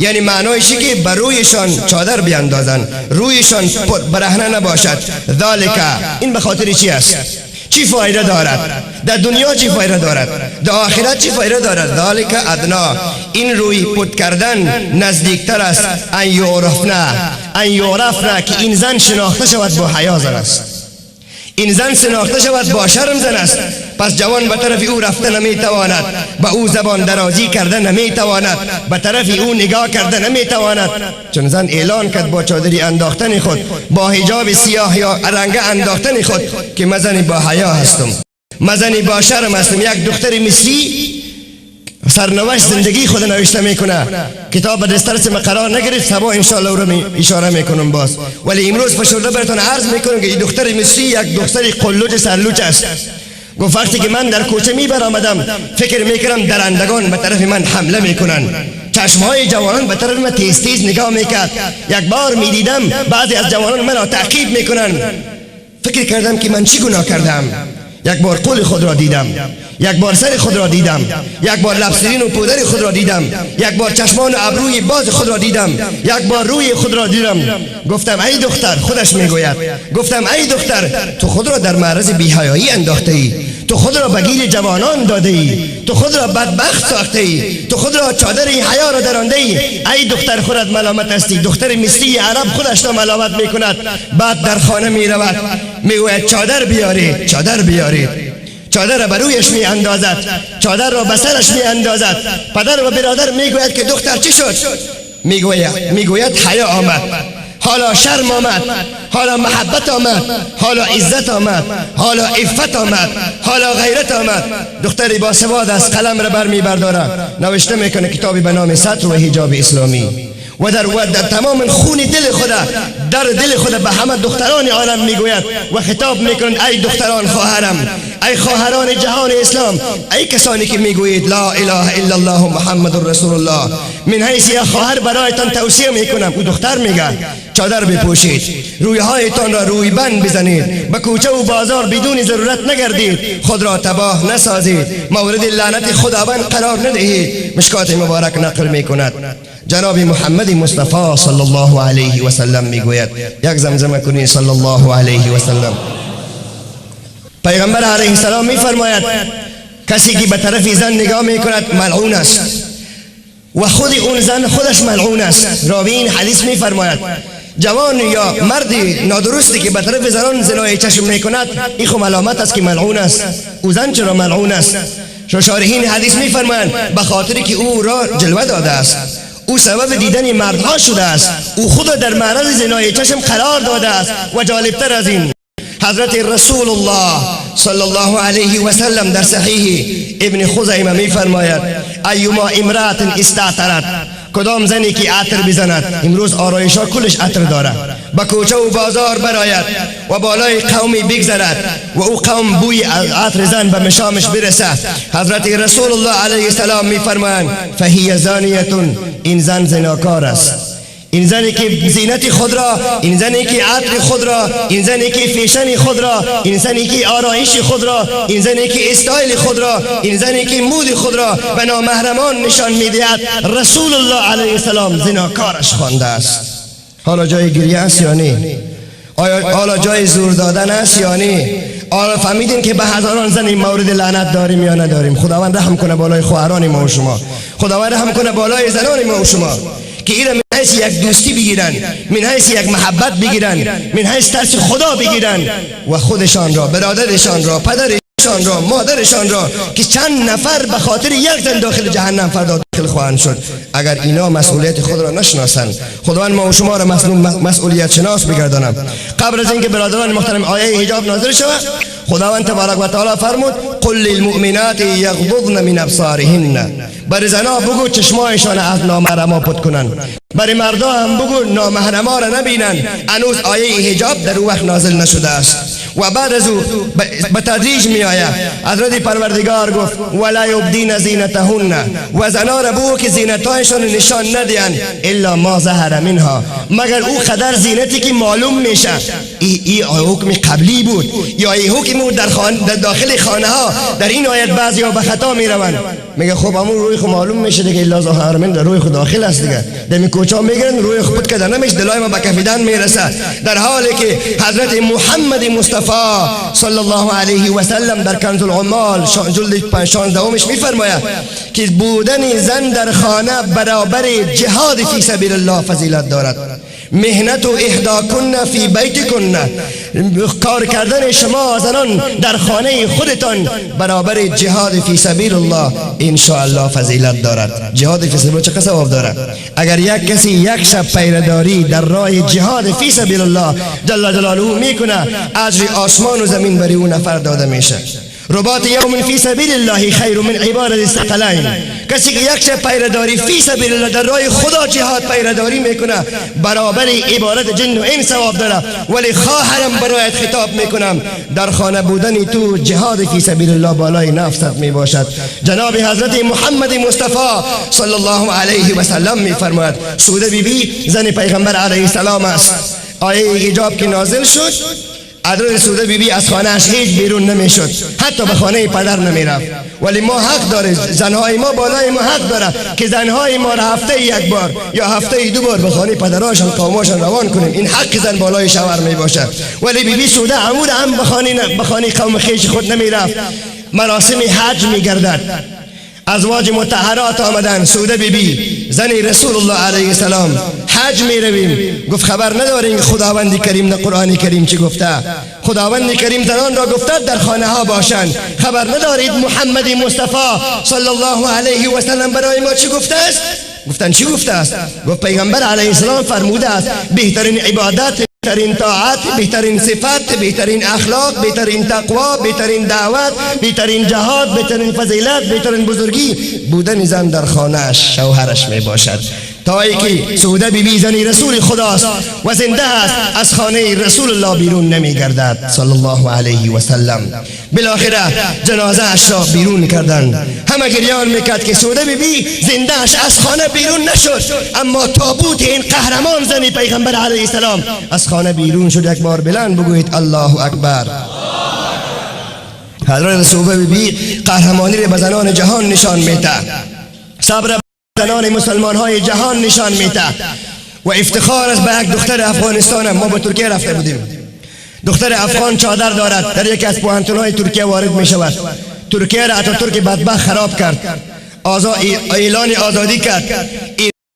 یعنی معنایش که بر رویشان چادر بیاندازند، رویشان برهنه نباشد. ذالک، این به خاطر چی است؟ چی فایده دارد؟ در دنیا چی فایده دارد؟ در آخرت چی فایده دارد؟ ذالک ادنا، این روی پت کردن نزدیکتر است. ان یعرفنا، ان یعرفنا، که این زن شناخته شود با حیا زن است، این زن شناخته شود با شرم زن است. پس جوان به طرف او رفته نمیتواند، به او زبان درازی کرده نمیتواند، به طرف او نگاه کرده نمیتواند، چون زن اعلان کرد با چادری انداختن خود، با حجاب سیاه یا رنگ انداختن خود که من زن با حیا هستم، من زن با شرم هستم. یک دختر مصری سرنوشت زندگی خود نوشته میکنه، کتاب دسترس ما قرار نگرفت، سبا انشاءالله رو می اشاره میکنم باز، ولی امروز فشرده براتون عرض میکنم که این دختر مصری یک دختر قلوچ سرلوچ است. گفت وقتی که من در کوچه می برآمدم فکر میکردم درندگان به طرف من حمله میکنن، چشمهای جوانان به طرف من تیز تیز نگاه میکرد. یک بار میدیدم بعضی از جوانان مرا تعقیب میکنن، فکر کردم که من چی گناه کردم. یک بار قول خود را دیدم، یک بار سر خود را دیدم، یک بار لبسرین و پودر خود را دیدم، یک بار چشمان و ابروی باز خود را دیدم، یک بار روی خود را دیدم. گفتم ای دختر، خودش میگوید، گفتم ای دختر تو خود را در معرض بی‌حیایی انداخته ای، تو خود را به گیر جوانان داده ای، تو خود را بدبخت ساخته ای، تو خود را چادر حیا را درانده ای. ای دختر خودت ملامت هستی. دختر مصری عرب خودش را ملامت میکند. بعد در خانه میرود، میگوید چادر بیارید، چادر بیارید. چادر را بر رویش می اندازد، چادر را به سرش می اندازد. پدر و برادر میگوید که دختر چی شد؟ میگوید حیا آمد، حالا شرم آمد، حالا محبت آمد، حالا عزت آمد، حالا عفت آمد، حالا غیرت آمد. دختری با سواد از قلم را بر می برداره، نوشته میکنه کتابی به نام ستر و حجاب اسلامی، و در تمام خون دل خود، در دل خود به همه دختران عالم میگوید و خطاب میکند ای دختران خواهرم، ای خواهران جهان اسلام، ای کسانی که میگویید لا اله الا الله محمد رسول الله، من حیث یک خواهر برایتان توصیه میکنم. او دختر میگه چادر بپوشید، رویهایتان را روی بند بزنید، به کوچه و بازار بدون ضرورت نگردید، خود را تباه نسازید، مورد لعنت خداوند قرار ندهید. مشکات مبارک نقل میکند جناب محمد مصطفی صلی الله علیه و سلم میگوید، یک زمزمه کنید صلی الله علیه و سلم. پیغمبر علیه السلام میفرماید کسی که به طرف زن نگاه میکند ملعون است و خود اون زن خودش ملعون است. راوی این حدیث میفرماید جوان یا مرد نادرستی که به طرف زنان زنای چشم میکند این خو ملامت است که ملعون است. او زن چرا ملعون است؟ شارحین حدیث میفرمایند به خاطر که او را جلوه داده است، او سبب دیدن مردها شده است، او خود را در معرض زنای چشم قرار داده است. و جالبتر از این حضرت رسول الله صلی الله علیه و سلم در صحیح ابن خزیمه میفرماید ایما امرأة استعطرت، کدام زنی که عطر بزند، امروز آرایش ها کلش عطر داره، به کوچه و بازار براید و بالای قومی بگذرد و او قوم بوی عطر زن به مشامش برسه، حضرت رسول الله علیه السلام میفرمایند فهی زانیه، این زن زناکار است. این زنی که زینت خود را، این زنی که عطر خود را، این زنی که فیشن خود را، این زنی که آرایش خود را، این زنی که استایل خود را، این زنی که مود خود را به نامحرمان نشان میدهد، رسول الله علیه السلام زناکارش خوانده است. حالا جای گریه است یا نه؟ آیا حالا جای زور دادن است یا نه؟ آیا فهمیدین که به هزاران زن این مورد لعنت داریم یا نداریم؟ خداوند رحم کنه بالای خواهران ما و شما، خداوند رحم کنه بالای زنان ما و شما که ایره من حیث یک دوستی بگیرن، من حیث یک محبت بگیرن، من حیث ترس خدا بگیرن و خودشان را، برادرشان را، پدرشان را، مادرشان را که چند نفر به خاطر یک زن داخل جهنم فردا داخل خواهند شد اگر اینا مسئولیت خود را نشناسند. خداوند ما و شما را مسئولیت شناس بگردانم. قبل از اینکه برادران محترم آیه حجاب نازل شود، خداوند تبارک و تعالی فرمود قل للمؤمنات یغضضن من ابصارهن، برای زنا بگو چشمایشان از نامحرما پت کنن، برای مردا هم بگو نامحرما را نبینن. هنوز آیه حجاب در او وقت نازل نشده است و بعد از او به تدریج می آید. حضرت پروردگار گفت ولا یبدین زینتهن، و زنا را بگو که زینتهایشان نشان ندهند الا ما ظهر منها، مگر او قدر زینتی که معلوم میشه. ای حکم قبلی بود یا ای حکم بود در داخل خانه ها. در این آیت بعضی ها به خطا می روند، میگه خب همون روی خود معلوم میشه دیگه، الا ظاهر من در روی خود داخل است دیگه. دمی کوچا میگیرن روی خود که نمیشه، دلای ما به کفیدن میرسه. در حالی که حضرت محمد مصطفی صلی الله علیه و سلم در کنز العمال جلد 16 میفرماید که بودن زن در خانه برابر جهاد فی سبیل الله فضیلت دارد. مهنت و احداکن فی بیتکن، کار کردن شما زنان در خانه خودتان برابر جهاد فی سبیل الله ان شاء الله فضیلت دارد. جهاد فی سبیل الله چه ثواب دارد؟ اگر یک کسی یک شب پیرداری در راه جهاد فی سبیل الله جل جلاله میکنه، اجر آسمان و زمین برای اون نفر داده میشه. رباط یوم فی سبیل الله خیر من عبارت الثقلین، کسی که یک شب پیرداری فی سبیل الله در راه خدا جهاد پیرداری میکنه، برابر عبارت جن و انس ثواب داره. ولی خواهرم برایت خطاب میکنم، در خانه بودن تو جهاد فی سبیل الله بالای نفست میباشد. جناب حضرت محمد مصطفی صلی الله علیه و سلم میفرماید سوده بی بی زن پیغمبر علیه السلام است. آیه حجاب که نازل شد، حضرت سوده بی بی از خانه‌اش هیچ بیرون نمیشد، حتی به خانه پدر نمیرفت. ولی ما حق داره، زنهای ما بالای ما حق داره که زنهای ما را هفته یک بار یا هفته دو بار به خانه پدراشان قوماشان روان کنیم. این حق زن بالای شوهر می باشه. ولی بی بی سوده عمود هم به خانه قوم خیش خود نمیرفت. مراسم حج میگردد، ازواج مطهرات آمدن، سوده بی بی زن رسول الله علیه السلام حج می رویم. گفت خبر ندارین خداوند کریم در قرآن کریم چی گفته؟ خداوند کریم زنان را گفته در خانه ها باشند. خبر ندارید محمد مصطفی صلی الله علیه و سلم برای ما چی گفته است؟ گفتن چی گفته است؟ گفت پیغمبر علیه السلام فرموده است بهترین عبادت، بهترین طاعت، بهترین صفت، بهترین اخلاق، بهترین تقوا، بهترین دعوت، بهترین جهاد، بهترین فضیلت، بهترین بزرگی بودن زن در خانه‌اش شوهرش می باشد. تا اینکه سوده بی بی زن رسول خداست و زنده است، از خانه رسول الله بیرون نمی گردد صلی الله علیه و سلم. بالاخره جنازه اش را بیرون کردند. همه گریان میکرد که سوده بی بی زنده اش از خانه بیرون نشد، اما تابوت این قهرمان زن پیغمبر علیه السلام از خانه بیرون شد. یک بار بلند بگویید الله اکبر. حضرت سوده بی بی قهرمانی را به زنان جهان نشان میده، صبر زنان مسلمان های جهان نشان میده و افتخار است به یک دختر افغانستان. ما به ترکیه رفته بودیم، دختر افغان چادر دارد، در یکی از پوهنتون های ترکیه وارد می شود. ترکیه را اتاتورک بدبخت خراب کرد، اعلان آزادی کرد.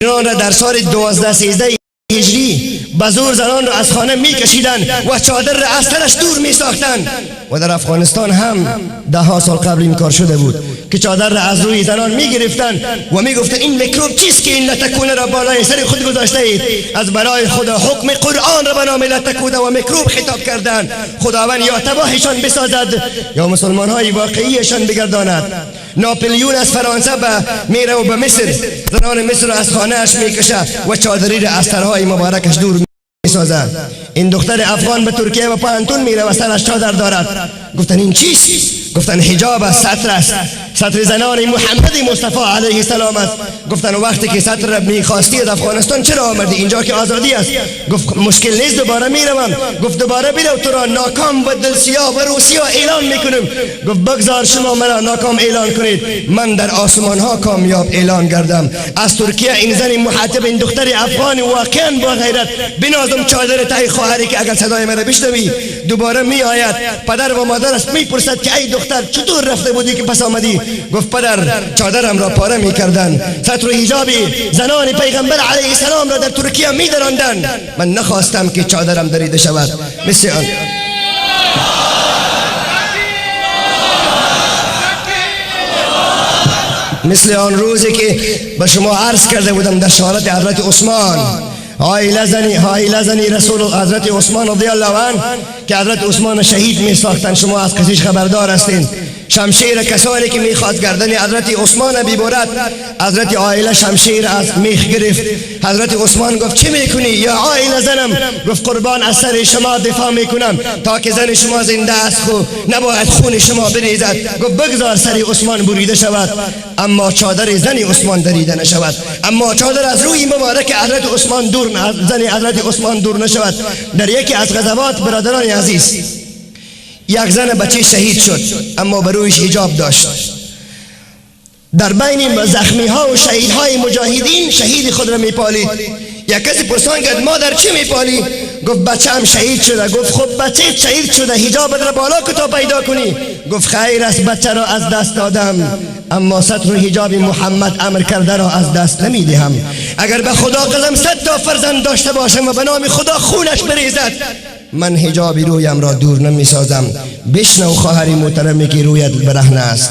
ایران را در سال 1213 هجری به زور زنان را از خانه می کشیدند و چادر را از تنش دور می ساختند. و در افغانستان هم ده ها سال قبل این کار شده بود که چادر را از روی زنان می گرفتند و می گفتند این میکروب چیست که این لتکونه را بالای سر خود گذاشته اید؟ از برای خدا حکم قرآن را به نام لتکونه و میکروب خطاب کردند. خداوند یا تباهشان بسازد یا مسلمان های واقعیشان بگرداند. ناپلیون از فرانسه به میره و به مصر، زنان مصر را از خانه اش میکشه و چادری را از سرهای مبارکش دور میسازد. این دختر افغان به ترکیه و پانتون میره و سرش چادر دارد. گفتن این چیست؟ گفتن حجاب است، ستر است، ستر زنان محمد مصطفی علیه السلام است. گفتن وقتی که ستر را میخواستی از افغانستان چرا آمدی اینجا که آزادی است؟ گفت مشکل نیست، دوباره میروم. گفت دوباره برو، تو را ناکام و دلسیاه و روسیا اعلان میکنم. گفت بگذار شما مرا ناکام اعلان کنید، من در آسمان ها کامیاب اعلان کردم. از ترکیه این زن محجب، این دختر افغان واقعا با غیرت، بنازم چادر تای خواهری که اگر صدای مرا بشنوی دوباره میآید. پدر و مادرش میپرسد که ای دختر چطور رفته بودی که پس آمدی؟ گفت پدر چادرم را پاره میکردن، ستر و حجاب زنان پیغمبر علیه السلام را در ترکیه میدراندن، من نخواستم که چادرم دریده شود. مثل آن مثل آن روزی که به شما عرض کرده بودم در شهادت حضرت عثمان، های لزنی رسول حضرت عثمان رضی الله عنه که حضرت عثمان شهید می ساختن، شما از قصیش خبردار هستین. شمشیر کسانی که میخواست گردن حضرت عثمان ببرد، حضرت عائله شمشیر از میخ گرفت. حضرت عثمان گفت چه میکنی یا عائله زنم؟ گفت قربان از سر شما دفاع میکنم، تا که زن شما زنده است خو نباید خون شما بریزد. گفت بگذار سر عثمان بریده شود، اما چادر زن عثمان دریده نشود، اما چادر از روی مبارک حضرت عثمان دور، زن حضرت عثمان دور نشود. در یکی از غزوات برادران عزیز، یک زن بچه شهید شد، اما بر رویش حجاب داشت. در بین زخمی ها و شهیدهای مجاهدین شهید خود را میپالید. یک کسی پرسان کرد مادر چی میپالی؟ گفت بچه‌م شهید شده. گفت خب بچه شهید شده، حجاب را بالا که تا پیدا کنی. گفت خیر است، بچه را از دست دادم، اما ستر و حجاب محمد امر کرده را از دست نمیدهم. اگر به خدا قسم 100 تا فرزند داشته باشم و به نام خدا خونش بریزد، من حجاب رویم را دور نمیسازم. بشنو خواهر محترمی که رویت برهنه است،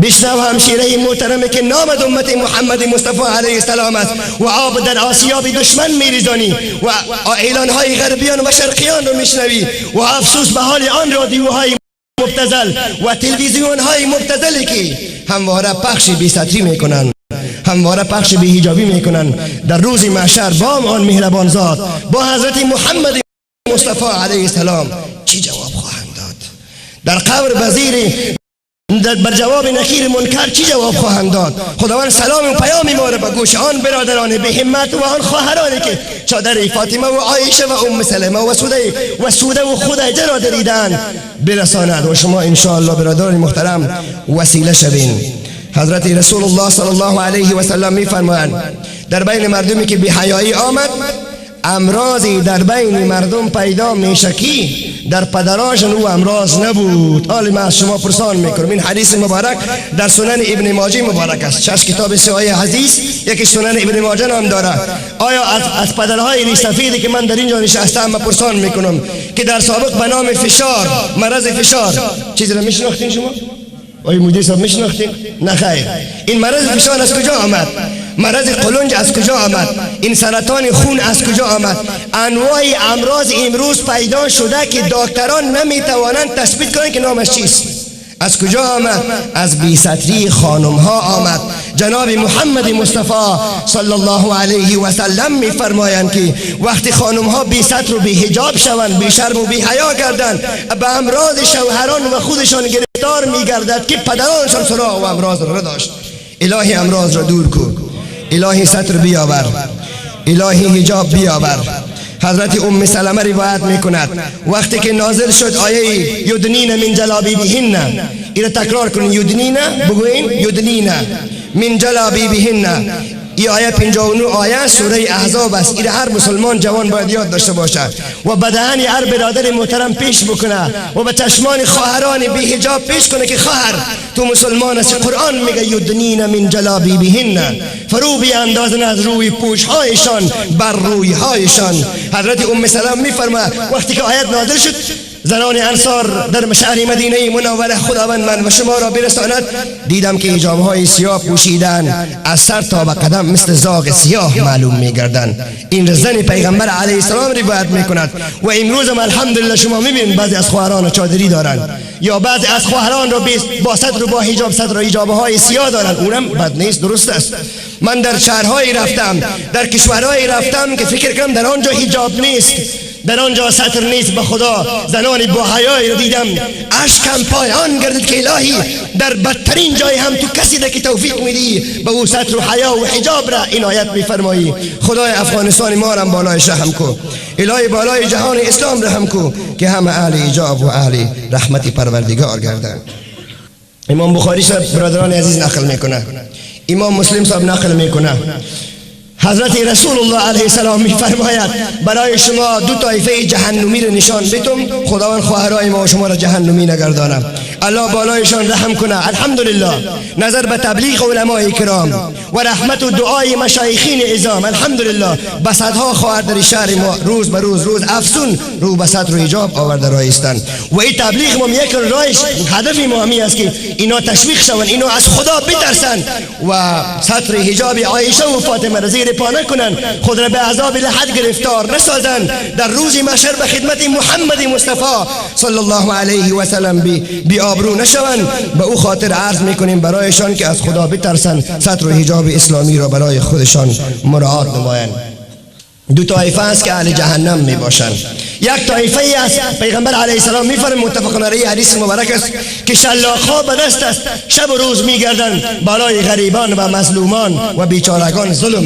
بشنو همشیره محترمی که نام امت محمد مصطفی علیه السلام است و آب در آسیاب دشمن میریزانی و اعلانهای غربیان و شرقیان رو میشنوی و افسوس به حال آن رادیوهای مبتذل و تلویزیون های مبتذلی که همواره پخش بی ستری میکنند، همواره پخش بی حجابی میکنند. در روز محشر با آن مهربان ذات، با حضرت محمد مصطفی علیه السلام چی جواب خواهند داد؟ در قبر بزیر بر جواب نکیر منکر چی جواب خواهند داد؟ خداوند سلام و پیام ما را به گوش آن برادران به همت و آن خواهرانی که چادر فاطمه و عایشه و ام سلمه و سوده و خدیجه را دریدند برساند و شما انشاءالله برادران محترم وسیله شوین. حضرت رسول الله صلی الله علیه و سلم میفرمایند در بین مردمی که بی حیایی آمد، امراضی در بین مردم پیدا میشه که در پدراشون او امراض نبود. حال من از شما پرسان میکنم، این حدیث مبارک در سنن ابن ماجه مبارک است، 6 کتاب سیاه حدیث یکی سنن ابن ماجه نام داره. آیا از پدرهای ریش سفیدی که من در اینجا نشستم من پرسان میکنم که در سابق به نام فشار، مرض فشار، چیزی را میشناختین شما؟ آیا مدیر صاحب میشناختین؟ نه خیر. این مرض فشار از کجا آمد؟ مرض قلنج از کجا آمد؟ این سرطان خون از کجا آمد؟ انواع امراض امروز پیدا شده که دکتران نمیتوانند تثبیت کنند که نامش چیست. از کجا آمد؟ از بی ستری خانم ها آمد. جناب محمد مصطفی صلی الله علیه و سلم میفرمایند که وقتی خانم ها بی ستر و بی حجاب شوند، بی شرم و بی حیا گردند، به امراض شوهران و خودشان گرفتار میگردد که پدرانشان سراغ و امراض را داشت. الهی امراض را دور کن، الهی ستر بیاور، الهی حجاب بیاور. حضرت ام سلمه روایت میکند وقتی که نازل شد آیه یدنین من جلابیبهن، اینو تکرار کنین، یدنین بگوین، یدنین من جلابیبهن. این آیه 59 آیه سوره احزاب است. این هر مسلمان جوان باید یاد داشته باشد و به دهن هر برادر محترم پیش بکنه و به چشمان خواهران بی حجاب پیش کنه که خواهر تو مسلمان است، قرآن میگه یدنین من جلابیبهن، فرو بیاندازن از روی پوشهایشان بر رویهایشان. حضرت ام سلمه میفرماید وقتی که آیت نازل شد، زنان انصار در شهر مدینه منوره، خداوند من و شما را برساند، دیدم که حجاب‌های سیاه پوشیدن، از سر تا به قدم مثل زاغ سیاه معلوم می‌گردند. این زن پیغمبر علیه السلام روایت می‌کند و امروز هم الحمدلله شما می‌بینید بعضی از خواهران چادری دارند یا بعضی از خواهران را با ستر و با حجاب، ستر و حجاب‌های سیاه دارند، اونم بد نیست، درست است. من در شهرهایی رفتم، در کشورهایی رفتم که فکر کنم در آنجا حجاب نیست، در آنجا ستر نیست. به خدا زنان با حیایی رو دیدم، اشکم پایان گردید که الهی در بدترین جای هم تو کسی ده که توفیق میدی به او ستر و حیا و حجاب را عنایت میفرمایی. خدای افغانستان ما را بالای رحم کو، الهی بالای جهان اسلام رحم کو که همه اهل حجاب و اهل رحمت پروردگار گردند. امام بخاری صاحب برادران عزیز نقل میکنه، امام مسلم صاحب نقل میکنه، حضرت رسول الله علیه السلام میفرماید برای شما دو طایفه جهنمی را نشان بدم، خداوند خواهرای ما و شما را جهنمی نگردانم، الله بالایشان رحم کنه. الحمدلله نظر به تبلیغ علمای کرام و رحمت و دعای مشایخین عظام، الحمدلله به صدها خواهر در شهر ما روز به روز روز افزون رو به ستر و حجاب آورده رایستند و این تبلیغ ما یک رایش هدف ما همی است که اینا تشویق شوند، اینا از خدا بترسند و ستر حجاب عایشه و فاطمه را زیر پا نکنند، خود را به عذاب لحد گرفتار نسازند، در روز محشر به خدمت محمد مصطفی صلی الله علیه و سلم بی آبرو نشوند. به او خاطر عرض میکنیم برایشان که از خدا بترسند، ستر و حجاب اسلامی را برای خودشان مراعات نمایند. دو طایفه است که اهل جهنم می باشند. یک طایفه ای است، پیغمبر علیه السلام میفرماید، متفق علیه حدیث مبارک است که شلاق‌ها به دست است، شب و روز میگردند بالای غریبان و مظلومان و بیچارگان ظلم